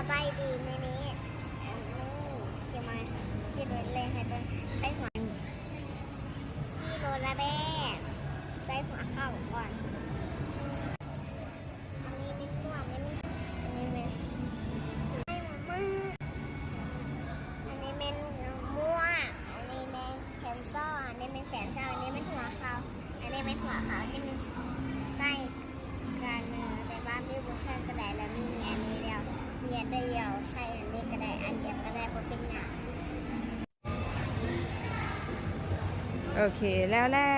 ສະບາຍດີ ມື້ນີ້ ອັນນີ້ຊິມາຂີ່ລົດແລ່ນໃຫ້ເບິ່ງ ໃສ່ຫົວ ຂີ່ລົດແລ່ນໃສ່ຫົວເຂົ້າກ່ອນ. ອັນນີ້ແມ່ນຫົວ ອັນນີ້ແມ່ນ ອັນນີ້ແມ່ນ ອັນນີ້ແມ່ນໝວກ ອັນນີ້ແມ່ນແຂນສ້ອນ ອັນນີ້ແມ່ນແຂນສ້ອນ ອັນນີ້ແມ່ນຫົວເຂົ່າ ອັນນີ້ແມ່ນຫົວເຂົ່າ ຈະມີໃສ່ກັນເນາະ ແຕ່ວ່າມີບໍ່ໃສ່ກໍໄດ້ ແລ້ວມີ ມີອັນນີ້ແລ້ວ ມີອັນດຽວ ໃສ່ອັນນີ້ກໍໄດ້ ອັນດຽວກໍໄດ້ ບໍ່ເປັນຫຍັງ. ໂອເຄ ແລ້ວແລ້